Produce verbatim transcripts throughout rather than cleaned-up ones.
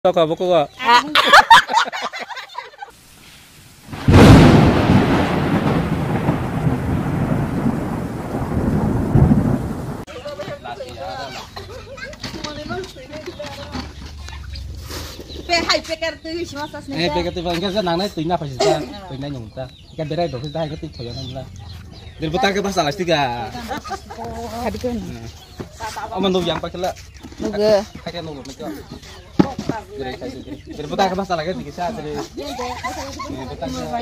Toko bukugo. Pe hai pekar twi sima sas ne. Eh, pekar twi bang ke nangnai twi na phaji ta. Twi na nyung ta. Ikan berai dok ta hai ke twi thoya nang la. Dir buta ke basa lastik ga. Hadi kan. Ama nuk yang pakai la. Nuk. Pakai nuk nuk. Dere, dere, dere. Dere, buta ka basa lage, dikisa, dere. Eh, buta ka.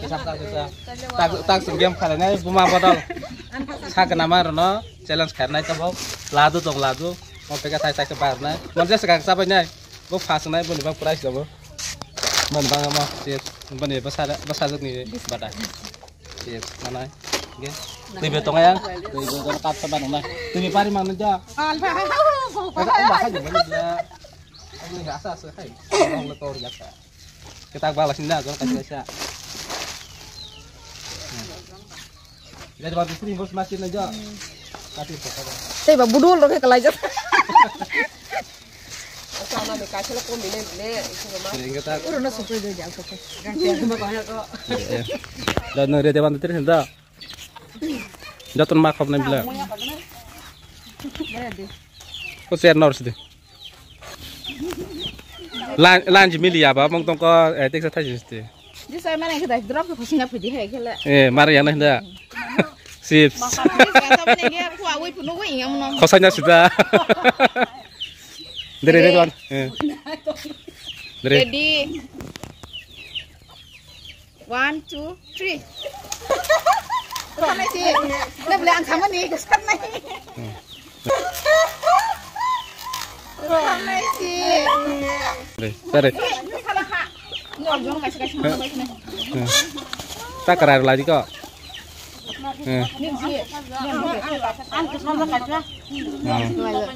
Kisap ta, kisa. Tak, tak, sung game khala nai, buma bodol. Sa kana mar no, challenge kharnai ta bo. Ladu tong ladu. Mo pega thai thai ka bar nai. Mo jesa ka sabai nai. Bo fas nai, bo ni bang prize do bo. Mo ni bang mo, yes. Bo ni basa, basa jok ni bada. Yes, manai. Oke. Twi be tonga yang. Twi be tonga kat sabai nai. Twi be pari mang nai ja. Alfa. Kata, oh, bahasa juga ni dia. Ini asa asa hai. Orang le tor jaka. Kita bala sinda jon kasi sa. Jadi baru sini bos masih aja. Kasih apa? Tei ba budul roke kalai jat. Sama ni kasih lo komi ne ne. Sering kita. Uru na sukri do jal ko. Dan nang rete bantu terus da. Jatun ma khop nai bila. Ko ser nor sidi. Lan, lan ji mili ya ba mong tong ko, eh, teksa thai sidi. Di sai mane ke dai drop ko sina phidi hai khela. Eh, mar ya na hinda. Chips. Masa ni sa sa mane ke ko awi puno wi yang no. Khosai na sida. Dere, dere, dere. Eh. Dere. Ready. One, two, three. Rwkhanai si. Na bole ang samani, rwkhanai. Rwkhanai si. Dere, dere. Sala kha. Nol jong kaisa kaisa nol kaisa. Hmm. Ta karar lagi kok. Hmm. Ning si. Hmm.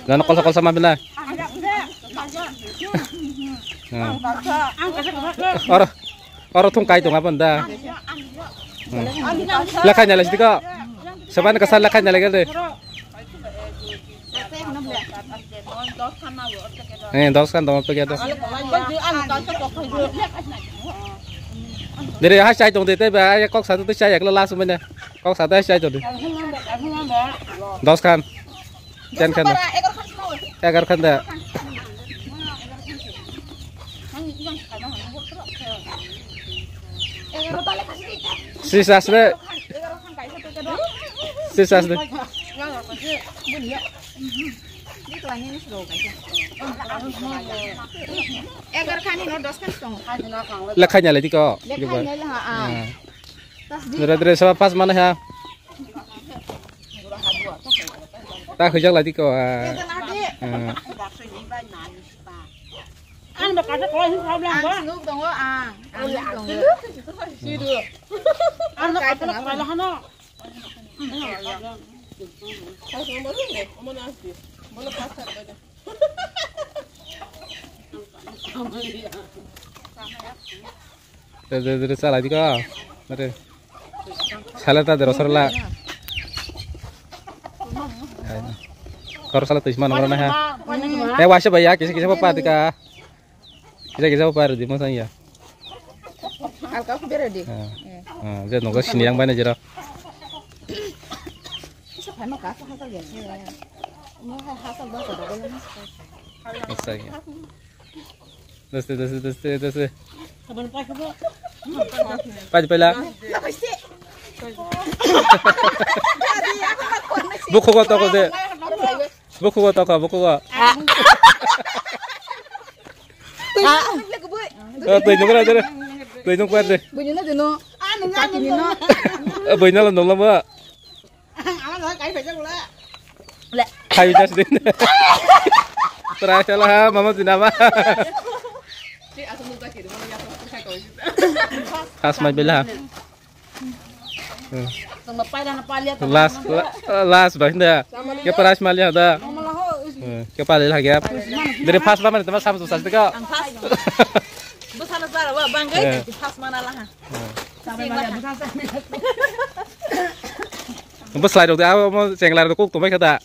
Jana kolsa kolsa ma bina. Hmm. Oro. Oro thung kai tong abon da. Hmm. Lekhai nai lai sidi ko. Seban kasa lekhai nai lai de. Eh, dos khan dong pegya dos. Dere ha chai tong de te ba ya kok sa tu chai ekla last mene. Kok sa ta chai tong de. Dos khan. Ten khan. Egar khan da. Sis asre. Sis asre. Egar khan no dos khan tong. Lekhai nai lai diko. Lekhai nai lai ha. Dere dere saba pas mana ha. Ta khujak lai diko. Ang ba kasa koi hin problem ba. Ang singuk tongo ang. Ang singuk tongo. Ang ba kasa koi hano. Dere dere chalai diko. Dere. Sala ta dero sorla. Kor sala tui sima nomor na ha. Eh, waisa bai ya, kisa kisa pa dika. Kisa kisa pa di masa ya. Alka ku bere di. Ah, je nogo sini yang bai na jero. Kisa pai ma ka sa ha ka ya. Mo ha ha sa ba ka da. Masa ya. Doste, doste, doste, doste. Paji paila. Bukhugo toko de. Bukhugo toko, bukhugo. Ah. Ah. Oh, tui nunggu aja deh. Tui nunggu aja deh. Eh, buina lo nunggu lama. Khai jas din. Try sala ha, mama dinama. Has mai bela. Last, la-, last bah hinda. Ke prize mali hada. Ke pali lagi ya. Dari first ba mana teman sama susah sih kau. Bosana sara wa banggai first mana lah. Bos lai rok da mo chenglar rok kok to mai khata.